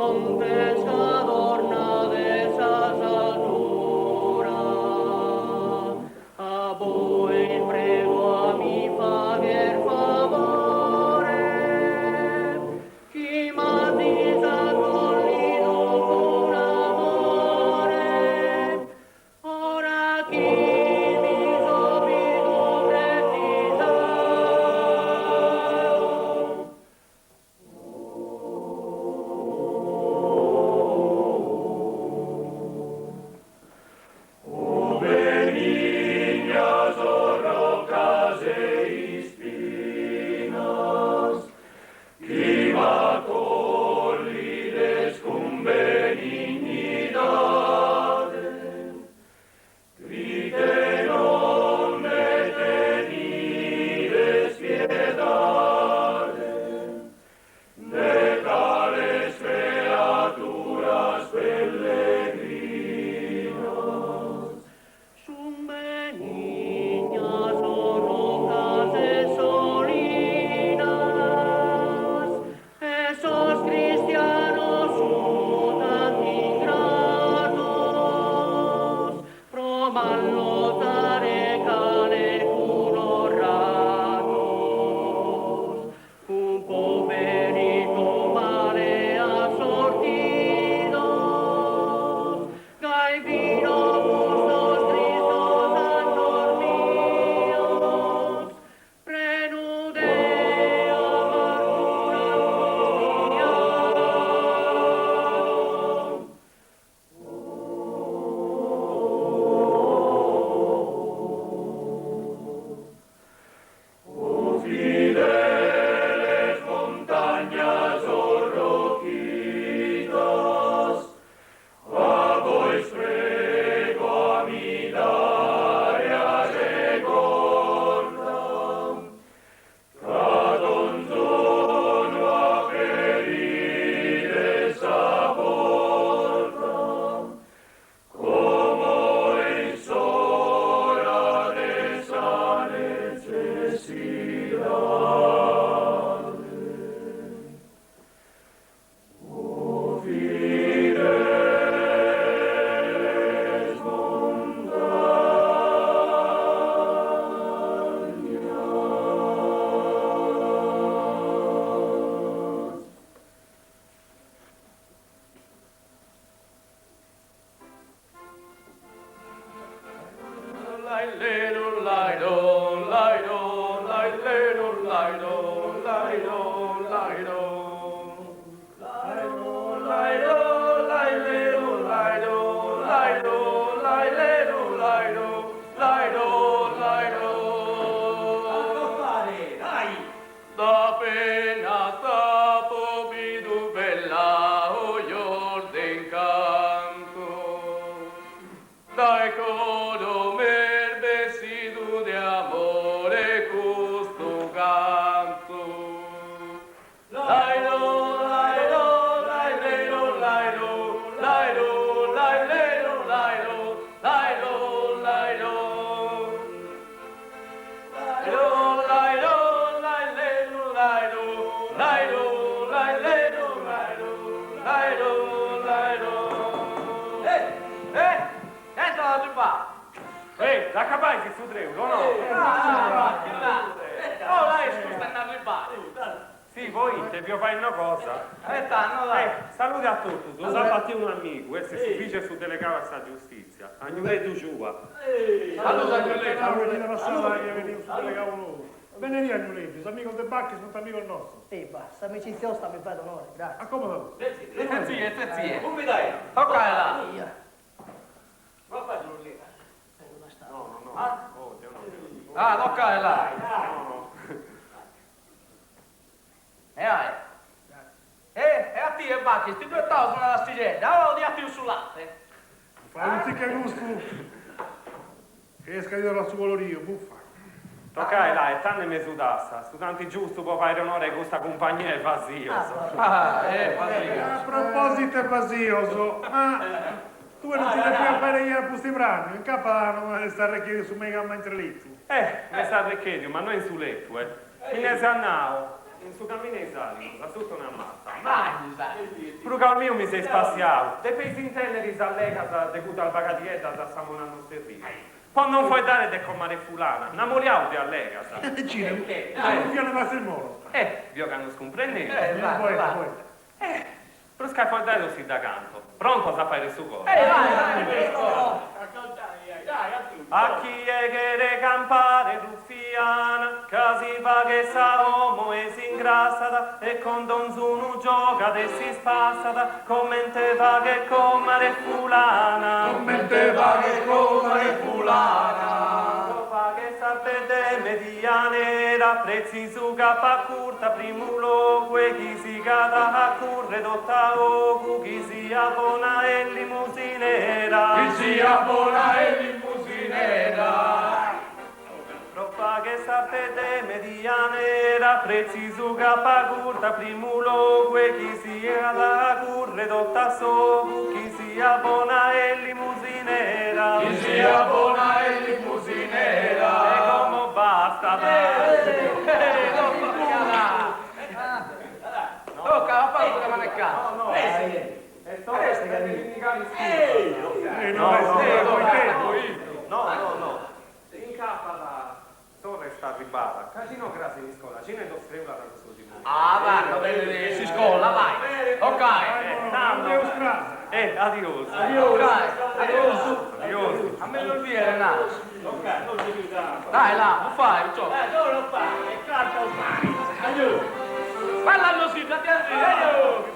Montes ch'adornades sas alturas, A bois prego a mi fagher favore, Chi m'azis acollidu cun amore. Ora chi mi so bidu pretzisadu. O benignas, o roccas e ispinas, chi m'accollides cun benignidade, prite non nde tenides piedade de tales creaturas pellegrinas. Sun benignas o rocas e solinas, e sos cristianos sun tant'ingratos pro m'allozare calecunos ratos, cun poveritu male assortidos, gai fino custos tristos annos mios, prenu de amargura angustiadu. O fideles montañas, o roquitas, a bois prego a mi dare a regorta, ca donzunu aperides sa porta, como in s'ora de sa netzessidade. O fideles montañas. Da penas t'apo bidu bella ojos de incantu Dae coro m'est bessidu de amore custu cantu Laido laido lailedo laido laido lailedo laido laido laido Ehi, l'acabais su treulu, o no? Si, poite, bio fai una cosa. Eh, salude a totus, bos at batiu unu amigu, est su vice 'e su delegau a sa giustizia, Agnuleddu Giua. Salude Agnuleddu. Beneiu Agnuleddu, is amigos de Bachis sunt amigos nostros. Ehi bah, s'amicizia 'osta mi fait onore, grazie. Acomoda. Setzie, setzie. Toccai là. Ah, toccai là. E ai. E, e a tie, Bachis, ti ddu 'ettaus una tassigedda o ti 'attius su latte? Buffa, non si che gustu che est cadidu a su coloriu, buffa. Toccai là, 'ettande mesu tassa, su tanti giustu po fàere onore a custa cumpagnia 'e vasios. Ah, eh, vasios. A proposito 'e vasios, ma tue non ti depias fàere 'iere a pusti prandiu, incapa no est arrechediu su meigama intre letu. Eh, m'est arrechediu, ma no in su letu, eh. Mi nd'est andau. In su caminu 'e is àlimos, a suta una mata. Pru ca miu mi seu spassiau. Depeis intèndere is allegas de cuddas bagadieddas a samunare no serviu. Po non foeddare de comare fulana, n'at moliau de allegas. Cine, fiat passu is moros. Eh, bio ca nos cumprendeus. Eh, vai, Poeta, vai. poeta. Eh, prus ca foeddare no si dda canto. Prontos a fàere su coro? Eh, vai, vai. A chie cheret campare ruffiana, ca si faghet sa 'omo e s'ingrassat, e con donzunu giogat e s'ispassat, comente faghet comare fulana. Comente faghet comare fulana. Pro fagher s'arte de medianera, pretzisu capa curta primu logu e chi sigat a curre tott'a ogu, chi sia bona e limusinera. Chi sia bona e limusinera. Pro fagher s'arte de medianera, pretzisu capa curta primu logu e chi sigat a curre tott'a s'ogu, chi sia bona e limusinera. Chi sia bona e limusinera. E como bastat. Tocca, va a fare che non è cazzo. No, no. È solo per indicare Eh, No, no, no, eh, no, poi te. No, no, no. Incappada sorre sta arribata. Casino crasi in scuola, cine do streula da questo timore. Ah, va, bene, si scola, vai. Ok. Eh, Non devo tanto. strada. Eh, adios. Ok, adios. Adios. A me non viene, no. Dai, là, lo fai, ciò. Eh, dove lo fai? E carta lo fai? Aiuto! Parlando sì, fratello.